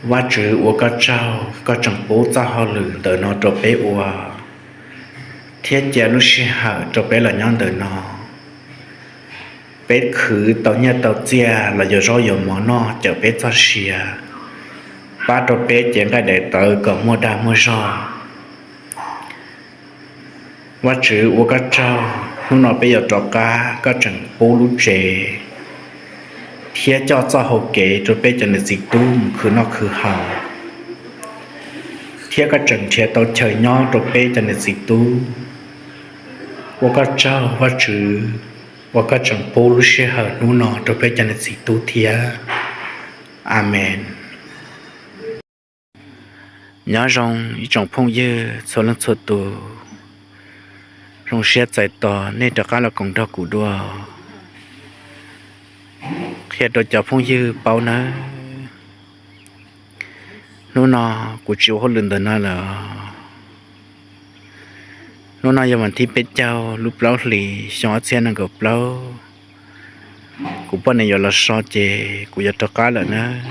Vajtswv ua koj tsaug, koj tseem pub txoj hauj lwm ntawm no rau peb ua, thiab cia lub sij hawm rau peb los nyob ntawm no. Peb khwv tau nyiaj tau txiaj los yuav zaub yuav mov noj cawm peb txoj sia, pab rau peb cev nqaij daim tawv kom muaj dag muaj zog. Vajtswv ua koj tsaug, hnub no peb yuav rov qab, koj tseem pub lub tsev thiab coj txoj hau kev rau peb cov niam txiv tub mus khwv noj khwv haus, thiab koj tseem nrhiav tau chaw nyob rau peb cov niam txiv tub. Ua koj tsaug Vajtswv, uas koj tseem pub lub sij hawm hnub no rau peb cov niam txiv tub thiab. Amees. Nyob zoo ib tsoom phooj ywg txhua leej txhua tus, zoo siab txais tos nej rov qab los koom nrog kuv dua. Qhia rau cov phooj ywg paub nawb, hnub no kuv tsis ua hauj lwm ntawm no lawm. Hnub no yog vas thib peb caug lub plaub hlis xyoo ob txhiab nees nkaum plaub. Kuv poj niam yuav los so ces kuv yuav rov qab lawm nawb.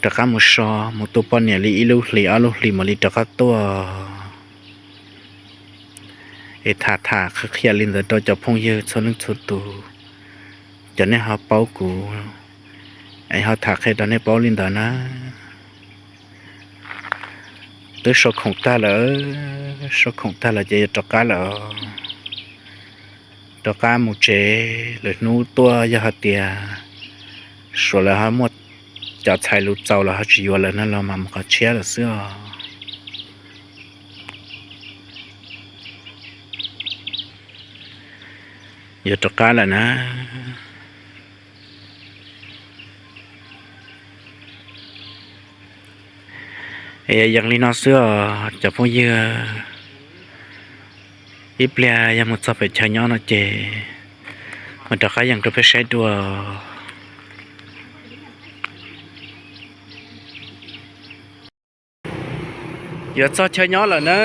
Rov qab mus so, mus tu poj niam li ib lub hlis ob lub hlis mam li rov qab tuaj. Es tham tham qhia qhia li ntawd rau cov phooj ywg txhua leej txhua tus, cov nej ho paub kuv, es ho tham qhia rau nej paub li ntawd na. Twb so khoom tag lawm, so khoom tag lawm ces yuav rov qab lawm. Rov qab mus tsev, lwm hnub tuaj yog hais tias suav lawv ho muaj cov txhais lus txaus los ho tsis yuav lawm no los mas mus qhov tshiab lawm xwb os. Yuav rov qab lawm na. Es yees li no xwb os cov phooj ywg. Ib pliag yog mus txog pem chaw nyob no ces mam rov qab yees rau peb saib dua. Yuav txog chaw nyob lawm na,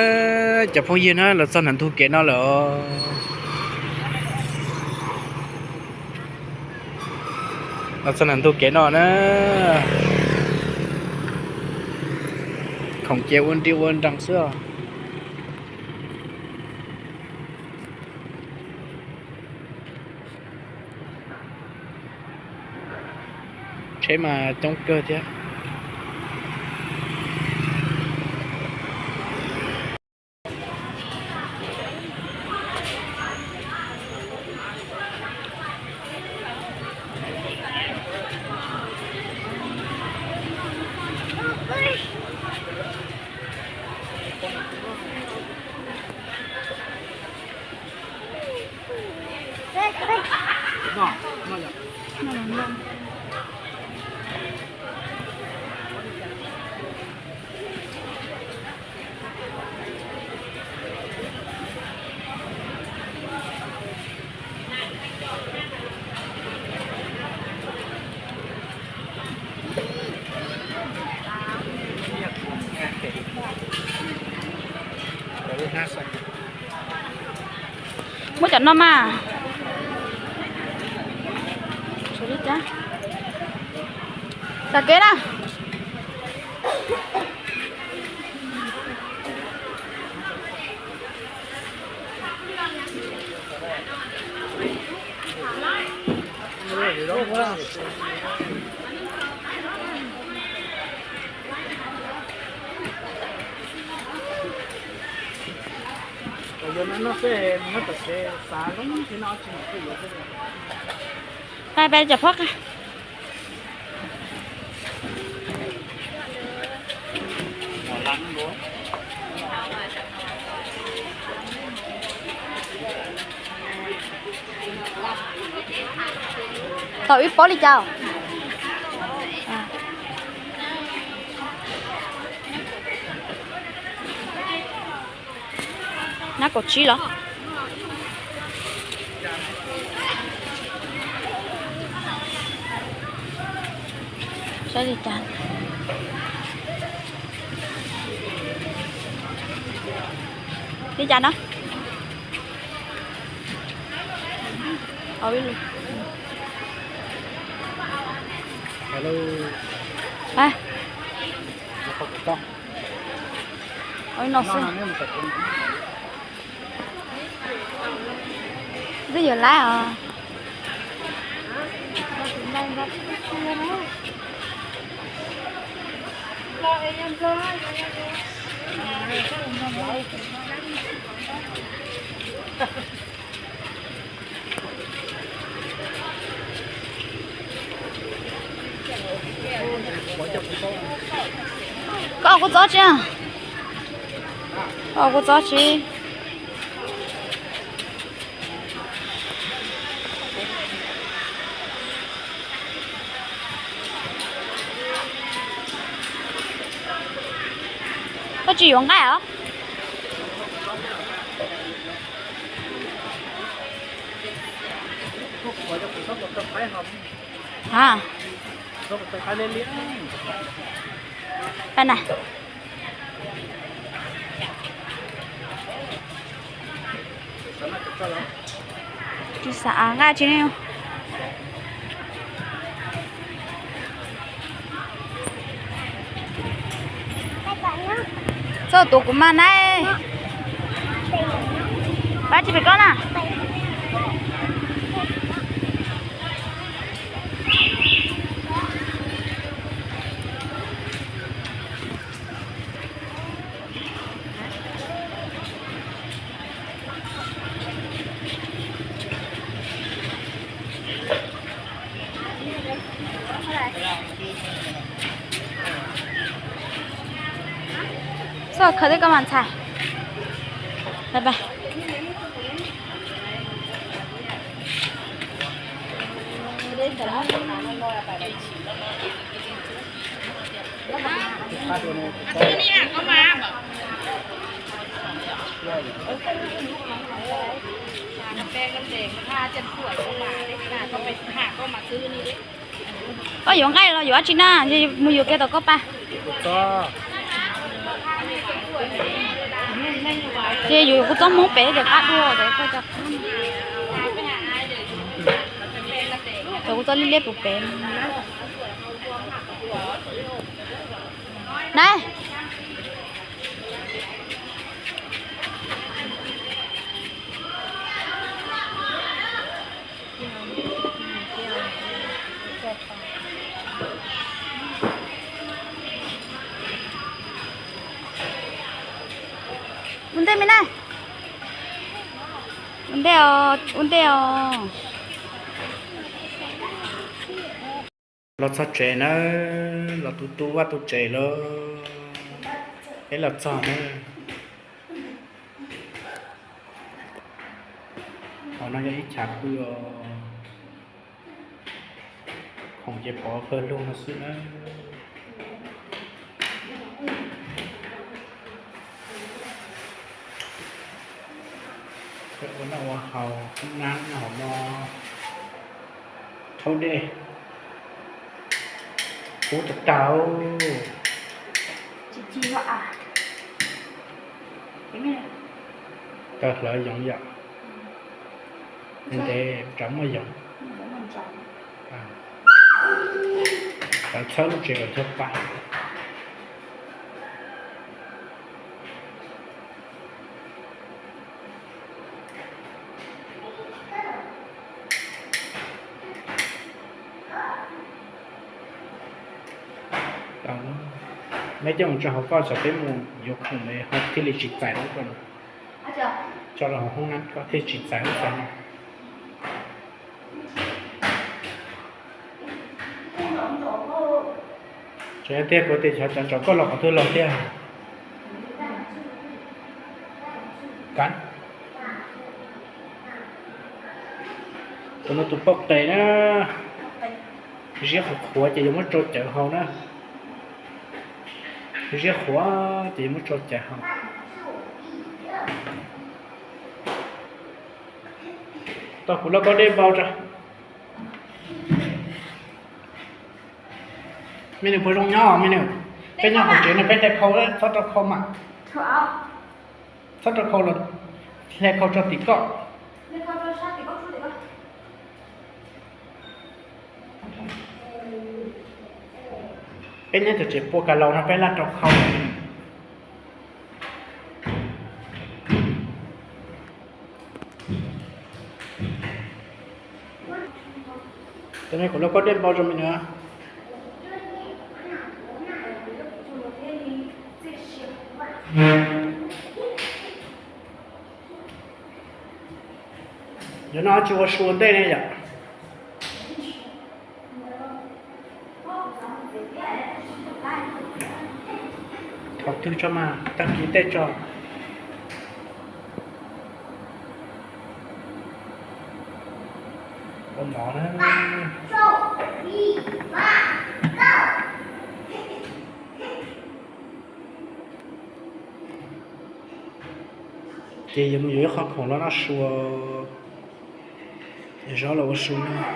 cov phooj ywg na, los txog nram ntug kev no lawm os. Los txog nram ntug kev no na. Khoom ces ua nri ua nrees xwb os. Tsheb mas coob kawg thiab. Muab cov no mas. Xav kev na. Pais pais cov phob qa. Tau ib pob li cas? Nab kaum tsib los? Saib li cas? Li cas no? Ib lus. Ua no xwb. Twb yuav laib os. Koj ua kua txob tsi? Koj ua kua txob tsi? Koj tsis yuav nqaij os? A, pab na. Tsis xav nqaij tsi ne. Txhob tuav kuv mas na. Pab tsis pem koj na. Txhob khaws tej koj mas ntxhais. Bye bye. Koj yuav nqaij los yuav dab tsi na, mus yuav kiag tom koj pa. Ces yus kuv txob Hmoob pem ces qab dua. Cov kuv txob liab liab pem pem. Nai. Ua ntej me na. Ua ntej os, ua ntej os. Los txog tsev na, los tu tu vaj tu tsev lawm. Peb los txog na. Qhov no yog ib chav pw os. Khoom ces pov pawg lug no xwb na. Ua noj ua haus, hoob nab nyob hauv no. Haus dej, kub tag tag. Tawg hlawv yoov yom. Ntev tsam muaj yoov. Tawv txhawb lub tsev kom cog pa. Neb coj mus tso hauv koj, tsam peb mus yuav khoom ho thiaj li tsis txais lub ko. Tso rau hauv hoob nab koj thiaj tsis txais lub ko no. Tseem tiag kuv tias xyov cov ntsaum koj los qhov twg los tiag. Kav, tus no tus poj qes na, ziab qhuav qhuav ces yuav muab tsau cawv haus na. Ziab qhuav ces yuav muab tsau cawv haus. Tau kuv los koj dej npau tso. Me nus puas zoo nyob me nus? Peb nyob hauv tsev no peb hle khau, txhob rau khau mas. Txhob rau khau los hle khau tso tim koj. Hle khau rau sab tim koj, tim koj. Peb nyob tom tsev pua kas laus no peb laj rau khau. Cov no kuv lub koj dej npau zoo me nua. Cov no tsis ua su ua ntej ne yom? Thaum twg tso mas tag kis tej tso. Ua mov na. Ces yuav mus yuav ib qho khoom los noj su, zaub los ua su na.